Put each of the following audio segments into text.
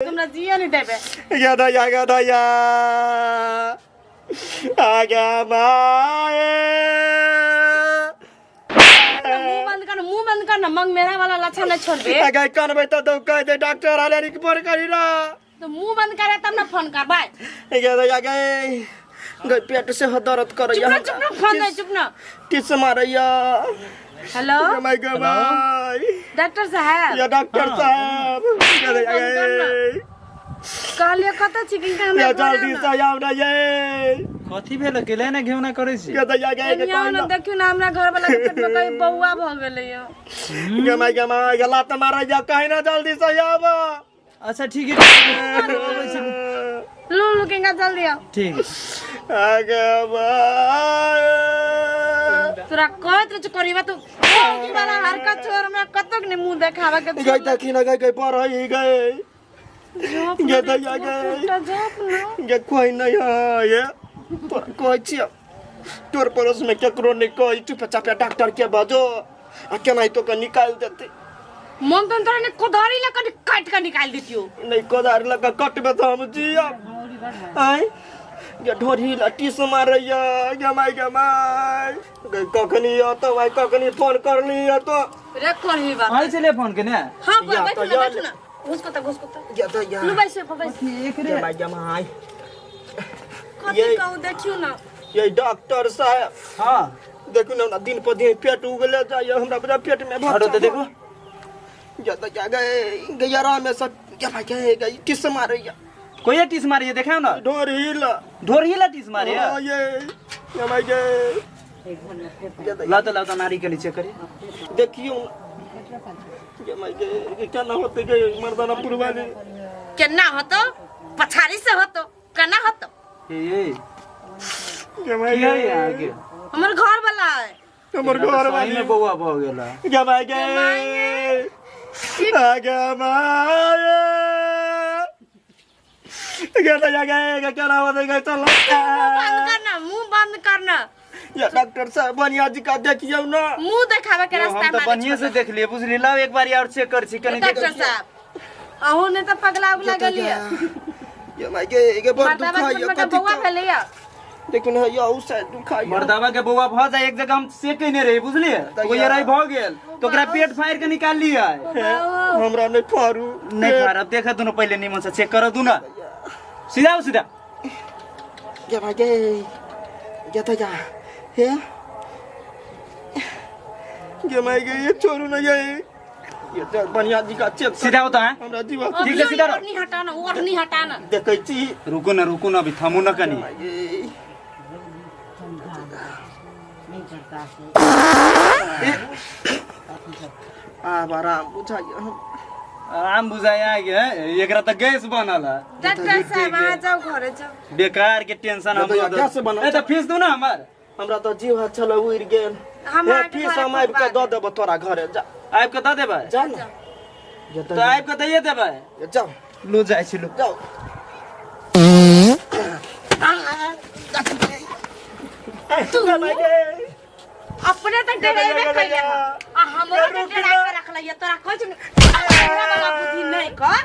हमरा जिए नहीं देबे। गदया गदया आगा माए। मुंह बंद कर, मुंह बंद कर ना, मंग मेरा वाला लक्षण नहीं छोड़बे। अगर कनबै तऽ दौ कह दे डॉक्टर आले रिपोर्ट करी ना। तो मुंह बंद करे तब ना फोन कर भाई। गदया गए गए पेट से दर्द करैया। चुप ना, चुप ना, फोन नहीं, चुप ना। टिस मारैया। हेलो। माय गमाय। डॉक्टर साहब। या डॉक्टर साहब, गदया गए। कहलिए कत छी कि हमरा या घर जल्दी आउ ना। से आउ ना ये। कथी भेल केले ने घेउना करै छी? गदया गए के। एनिया ओने देखियो ना, हमरा घर वाला के पेट में कहीं बौआ भ गेलै यो। गमाय गमाय गला त मारैया, कहीं ना जल्दी से आब। अच्छा ठीक है, अबै छी। लू लू केंगा जल्दी आओ। ठीक। आगे माय। तोरा कहत रह करीबा तू की वाला हरकत छोड़, हमरा कतक ने मुंह देखावे के। गई देखी ना, गई गई पर ही गई। झोप गे ना, दैया गे। झोप ना। गे कोई नहीं है ये तोरा कहै छियौ, तोर पड़ोस में केकरो नहीं कहै, चुपचाप डॉक्टर के बजो आ केनाहितो के निकालि देतै। मन तो तोरा ने कोदारी लगा के काट के निकाल देतियो। नहीं, कोदारि लऽ कऽ कटबै तऽ हम जियब आँय? गे ढोरी लट्टी से मारैया। गे माय गे माय गे, कखनी अतौ आइ? कखनी फोन करली अतौ? रे करही बात। अहीं छलियै फोन केने? हां या बैठू तो ना। या। बैठू ना, घुस को घुस को। गे दैया। लू बैस बैस। गे माय गे माय। कथी ये- कहूं, देखियो ना। ये डॉक्टर साहब। हाँ। देखू ना, हमरा दिन पर दिन पेट उगले जाइए, हमरा बुझा पेट में हटो तऽ देखू। जा तऽ क्या गए गैया में सब क्या भाई गए गई किस मारैया? कोई टीस मारिए, देखाओ ना। ढोरी ला। ढोरही ला टीस मारिए? हाँ, ये ये भाई गए। लाओ तो, लाओ तो, नारी के नीचे करिए। देखियो ये भाई गए, क्या ना होते गए मर्दाना पुरवाली। केना होतो? पछाड़ी से होतो, केना होतो? ए ए। ये भाई की है यहाँ के? हमर घर वाला है। हमर घर सही वाली में बौआ भऽ गेल है। ये भाई गए आगे माए गए तो गए, क्या ना होते गए, चलो। बंद करना, मुंह बंद करना। ये डॉक्टर साहब, बढ़िया जी का देखियो ना। मुंह देखावे के यौ, रास्ता हम तऽ माने। बढ़िए से देख लिए, बुझली? लाओ एक बार और चेक कर छी कनी। डॉक्टर साहब, अहूँ ने तऽ पगला उगला गेलियै। ये माय के के बड़ मर्दाबा दुखाइए। के पेट में कथी बौआ का? भेलैया। देखिन है या उ साइड दुखाइए। मर्दाबा के बौआ भऽ जाय, एक जगह हम से कने रही, बुझलिए? तऽ तो ये रही भऽ गेल तो ओकरा पेट फाड़ि के निकाल लियै। हमरा नहीं फारू। नहि फाड़ब, देख दुनू पहिले निमन से चेक कर दू ना। सीधा आओ, सीधा। ये भाई के ये तो जा हे ये माय के ये छोड़ू ना, ये तो बढ़िया जी का चेक। सीधा होता है। हमरा जीवा। ठीक है, सीधा रहो। ओढ़नी हटाना, ओढ़नी हटाना। देखै छी। रुको ना, रुको ना, अभी थमू ना कनी। ये आब आराम बुझाइए हम। आराम बुझाइ आ गेल, एकरा तऽ गैस बनल है। डॉक्टर साहब, अहाँ जाउ, घरे जाउ। बेकार के टेंशन हम। तऽ गैस बनल। ए तऽ फीस दू ना हमर। हमरा तऽ जीव छल उड़ि गेल। हम हे, अहाँके फीस घरे हम आबि कऽ पहुँचा दऽ देबो तोरा घरे, जा। आबि कऽ दऽ देबै? जा ने। तऽ आबि कऽ दैये देबै। जाउ। लो, जाइ छी, लो। जाउ। तू अपने तऽ डरेबे कैले हँ आ हमरो के डरा के रखले। तोरा कहै छी ने, हमरा वाला बुद्धि नहीं कर,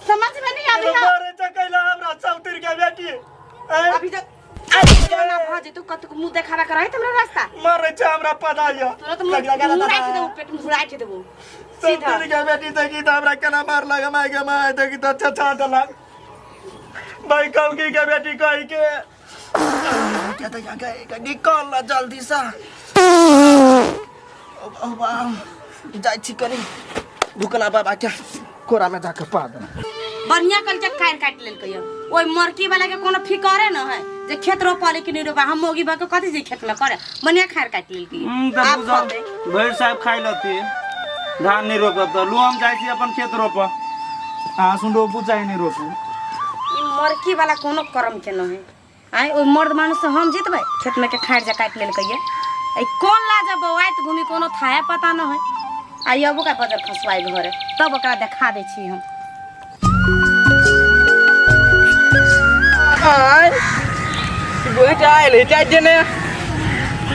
समझ में नहीं आबै है। मारे चकैला हमरा चौतिर के बेटी ऐ, अभी तक ना भऽ जेतौ, कतौ मुंह देखावे के रहै हमरा रास्ता। मारे छै हमरा पता य। तोरा तऽ मुंह मुँह देबो, पेट में राखि देबो सीधा। चौतिर के बेटी, देखी तऽ हमरा केना मारलक। माय के माय, देखी तऽ छछा देलक भाई कौकी के बेटी कही के। क्या तो यहाँ निकल ना जल्दी सा। जाइ छी कनी भुकना बाबा के कोरा में जाके पा देना। बढ़िया कल के काट काट लेलकै यऽ। ओहि मरकी वाला के कोनो फिकरे न है जे खेत रोपले कि नहीं रोपा। हम मोगी भऽ के कथी जे खेत में करे? बढ़िया खार काटि लेलकै। तऽ आब बुझल खतै। भरि साहब खाइ लती, धान नहि रोपब तऽ लू, हम जाइ छी अपन खेत रोपऽ। अहाँ सुन, रोपू चाहे नहि रोपू। ई मरकी वाला कोनो कर्म के न है। आँय, ओहि मर्द मानुस से हम जीतबै? खेत में के खारि जे काटि लेलकै यऽ। ई कोन लाज बौआइत घूमी, कोनो थाहे पता न है। आ अबो का बजर खसुआइ घरे, तब ओकरा देखा दै छी हम। आय गोइटा आयल हेटा जे ने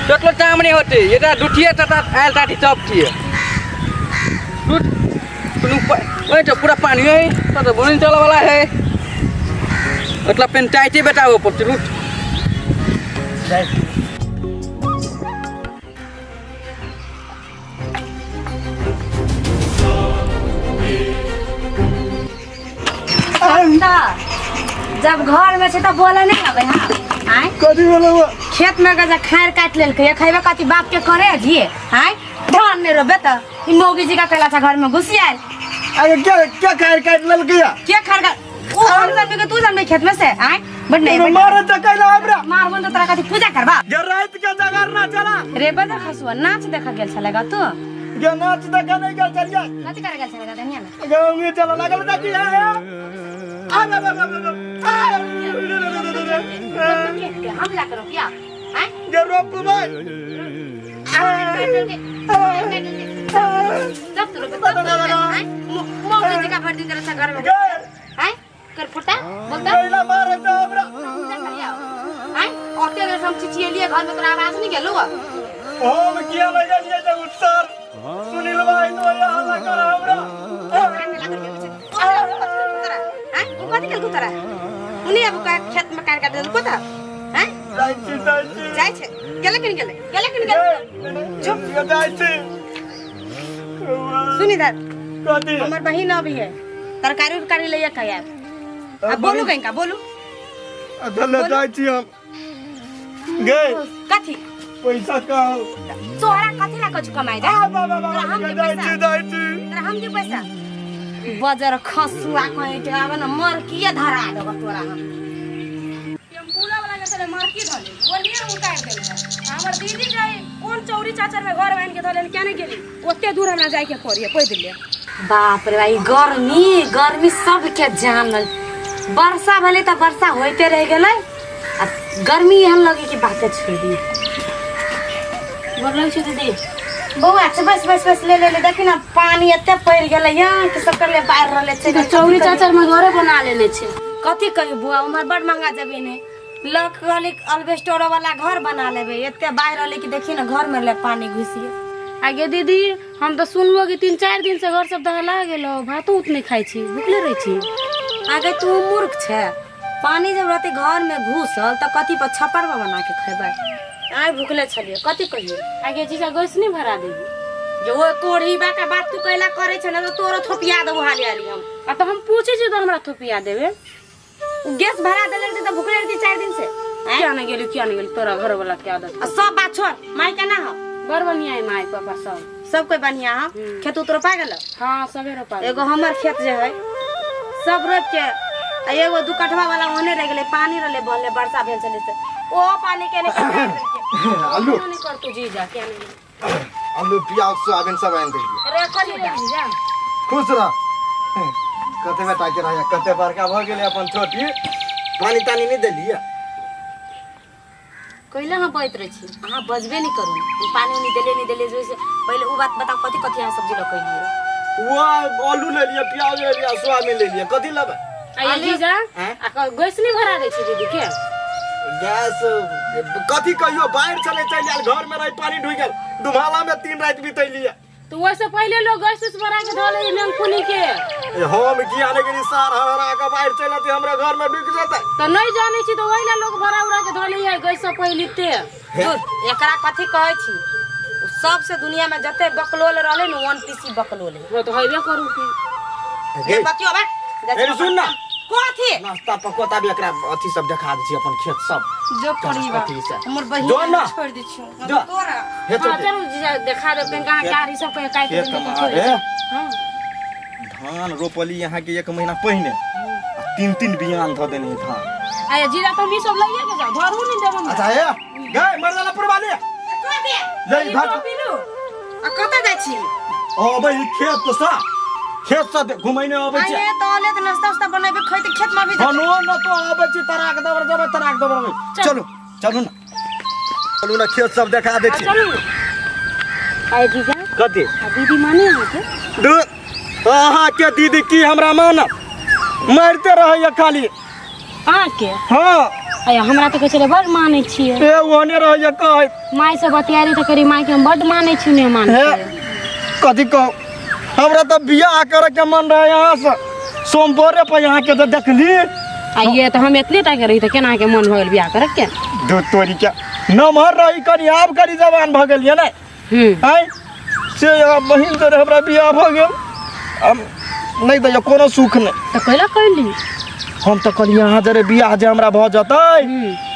टोटलो टाइम नहीं होते, ये दुठिए टटा आयल टाटी टप थिए टूट कोनो ओहि तो पूरा पानी है तो तो बोरिंग चला वाला है मतलब पंचायती बेटा वो पड़ते लूट जब घर में छै तऽ बोले नहीं अबै हाँ आँय कथी भेलै बा? खेत में गजा खाएर काटि लेलकै या खैबे कथी बाप के करे जी आँय धान नहीं रोपे तऽ ई मौगी जी का कैला था घर में घुसी आयल अरे क्या क्या खाएर काटि लेलकै या के खाएर काट ओ हम जानबे के तू जानबे खेत में से आँय बड नहीं तोरा बड मारे त कैला हमरा मारबो न तऽ तोरा कथी पूजा करबा गे राति के जगरना चला रे बदर खसुआ नाच देखा गेल छलेगा तू गे नाच देखा नहीं गेल चलिया कथी करे गेल छलेगा धनिया में गे उंगी चला लागल देखी आ आ आ आ आ हम ला करो क्या आँय गे रोप भाई सब तू रोपे सब तू रोपे आँय मौगी जी का भर दिन तेरा घर में गे आँय कर फुटा बोलता कैला मारे त हमरा पूजा करिया आँय ओते देर से हम चिचिएलिए घर में तोरा आवाज नहीं गेलो हम किया लगलिए जब सर सुनील भाई तो यहाँ हल्ला कर हमरा कथी केलको तोरा उनी अब का खेत में काट काट देलको त हैं जाइ छी जाइ छी जाइ छै गेले किन गेले गेले किन गेले चुप जाइ छी सुन इधर कथी हमर बहिन अभी है तरकारी उरकारी लैया कह आब अब बोलू कहीं का बोलू अधल जाइ छी हम गे कथी पैसा कहाँ तोहरा कथी ला कछु कमाई जा आ बाबा बाबा तोरा हम के जाइ पैसा छी जाइ छी तोरा हम के पैसा बजर खसुआ कहीं के आब न मर किए धरा देब तोरा हम टेम्पूला वाला के चले मार्की धले ओलिए उतार देले हमर दीदी जाई कोन चौरी चाचर में घर बन के धले क्या नहीं गेली ओते दूर हमरा जाय के पड़ी पैदले। बाप रे भाई, गर्मी गर्मी सबके जान वर्षा भेलै तऽ वर्षा होइते रहि गेलै आ गर्मी एहन लगे कि बाते छोड़ि दियै। गोर लगै छै दीदी। बौआ अच्छा बस बस बस ले ले ले देखी ना पानी एते पड़ि गेलै यहाँ कि सब करले बाढ़ि रहले छै। चौरी चाचर में घरे बना लेने छै। कथी कहियो बुआ, उम्हर बड़ महंगा जमीन है, लग कहली अल्बेस्टरो वाला घर बना लेबै, एते बाढ़ि रहलै कि देखी ना घर में ले पानी घुसिए। आगे दीदी हम तऽ सुनबो कि 3-4 दिन से घर सब दहला गेल हो, भातो उत नहीं खाइ छी, भुखले रहै छी। आगे तू मूर्ख छै, पानी जब रहते घर में घुसल तऽ कथी पर छप्पर पर बना के खेबै? आइ भुखले छलियै, कथी कहियो? आगे जीजा गैस नहीं भरा देबी? जो ओ कोढ़ी बा के बात तू कैला करै छै ना तऽ तोरो थोपिया देबो हाली हाली हम। आ तऽ हम पूछै छी तऽ हमरा थोपिया देबे। उ गैस भरा देले रहती तऽ भुखले रहती 4 दिन से। क्या नहीं गेली, क्या नहीं गेली, तोरा घर वाला के आदत। आ सब बात छोड़, माय केना हो? बड़ बढ़िया है माय पापा सब। सब कोई बढ़िया हो? खेत उत रोपा गेल? हाँ सबे रोपा गेल। एगो हमर खेत जे है सब रोप के आ एगो 2 कठवा वाला ओने रह गेलै, पानी रहलै बहले, वर्षा भेल छलै से ओ पानी के नहि आलू नहीं करतू जीजा, क्या नहीं आलू प्याज सोयाबीन सब आनि देलियै। रे कथी जीजा? खुश रह। कते बेटा के रहै, कते बड़का भऽ गेलै अपन छोटी, पानी तानी नहि देलियै? कैला अहाँ बजैत रहै छी, अहाँ बजबे नहि करू। हम पानी उनी देलियै नहि देलियै, जैसे पहिले ओ बात बताउ कथी कथी अहाँ सब्जी लऽ कऽ एलियै? वो आलू ले लिया, प्याज ले लिया, सोयाबीन ले लिया, कथी लेबै? आइए जीजा, आ गैस नहीं भरा दै छी दीदी के? गैस कथी कहियो, बाहर चले चलि आयल, घर में रही पानी ढुकि गेल, दुमाला में 3 राति बितैलियै। तो वैसे पहले लोग गैस उस भरा के धो ले मेंगकुनी के। हम किया नहीं गेली सार हरा के बाहर चलि अती, हमरा घर में ढुकि जेतै। तो नहीं जानै छी तो वही ला लोग भरा उरा के धो ले गैस से पहले ते। दूर, एकरा कथी कहै छी? सबसे दुनिया में जते बकलोल रहलै ने वन पीसी बकलोल है। वो तो हेबे करू की। गे। बतियो बा। ए, सुन ना। कथी? नाश्ता पकोता भी एकरा अथी सब देखा दै छी अपन खेत सब। जो पड़ी बा। अथी से। हमर बहिन जो ना। छोड़ दै छियौ। जो। तोरा। हे हाँ, चल। चलू जीजा देखा दे पेंगा गाड़ी सब के काटि खेत देलकै में छोड़। अरे। हाँ। धान रोपली यहाँ के 1 महीना पहिने आ 3-3 बियान धऽ देने धान। आया जीजा तुम ई सब लइए के जाओ, धरू नहीं देब हमरा। अच्छा हे गए मर्दाना पुरवाली। ले ई भाग। टोपी लू। आ कतऽ जाइ छी? अबै ही खेत तो सा। खेत से घुमैने अबै छी। आये तो ले त नाश्ता उस्ता बनेबे खैते खेत में भी जेबै। हनो न तो अबै छी तराक दबर जेबै, तराक दबर अबै। चलू, चलू ना। चलू ना खेत सब देखा दै छी। चलू। आये जीजा। कथी? आ दीदी माने अहाँके? दू, अहाँके दीदी की हमरा मानत? मारिते रहैया खाली। अहाँके? हाँ। अरे हमरा तऽ कहै छलै बड़ मानै छियै। ए ओहने रहैया कहै। माय से बतियारी तऽ करी, माय के हम बड मानै छी, नहि मानै हे, छियै। कथी कहू? हमरा तऽ बियाह करे के मन रहे यहाँ से सोमवारे पर यहाँ के तऽ देखली। आ ये तऽ हम एतने टा के रही तऽ केना के मन भऽ गेल बियाह करे के? दू तोरी के नमहर रही कनी, आब कनी जवान भऽ गेलियै ने। आँय से यहाँ बहिन तोरे हमरा बियाह भऽ गेल, हम नहि दैया कोनो सुख नहि। तऽ कैला कैली? हम तऽ कहलियै अहाँ जरे बियाह जे हमरा भऽ जेतै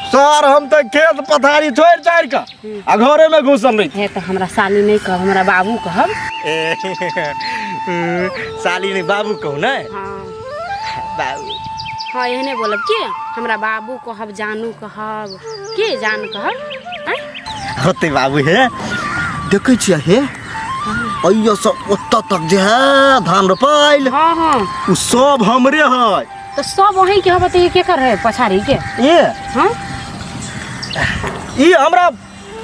सर, हम तऽ खेत पथारी छोड़ि छाड़ि कऽ आ घरेमे घुसल रही। हे तऽ हमरा साली नहि कहब, हमरा बाबू कहब। साली नहि, बाबू कहू ने। हाँ। बाबू। हाँ, एहने बोलब की हमरा बाबू कहब, जानू कहब की जान कहब? आँय? होते बाबू। हे देखै छियै, हे अइयो सब ओतऽ तक जे है धान रोपाइल। हाँ हाँ। उ सब हमरे है। तऽ सब वहीं के हबे तऽ ई केकर है पछाड़ी के? ये? हाँ। ई हमरा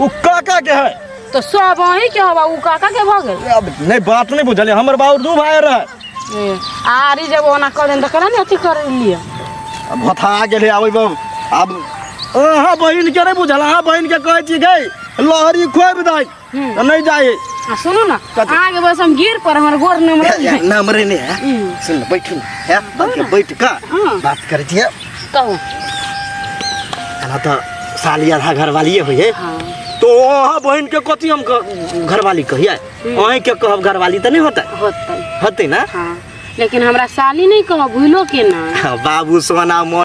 उ काका के है। तऽ सब वहीं के हबा, उ काका के भऽ गेल? अब नहीं, बात नहीं बुझलियै, हमर बाबू दू भाई रहे। ए, आरी जब ओना कऽ देन तऽ केना ने अथी कर लिअ। अब भथा गेलै आबै बाबू। आब अहाँ बहिन के नहीं बुझल, अहाँ बहिन के कहै छी गई लहरी खोबि दै तऽ नहीं जाइ। आ सुनू ने। कथी? अहाँके बस हम गिर पर हमर गोर नम्बर नाम रे नहीं है। सुन न, बैठू न है, बैठ कऽ हाँ। बात करै छियै। कहू। एना तऽ साली आधा घरवालिए होइ है। हाँ। तो अहाँ बहिन के कथी हम घरवाली कहियै? अहीं के कहब घरवाली तऽ नहीं होतै? होतै। होतै ना? हाँ, लेकिन हमरा साली नहीं कहब भूलो के ना। बाबू सोना मोन।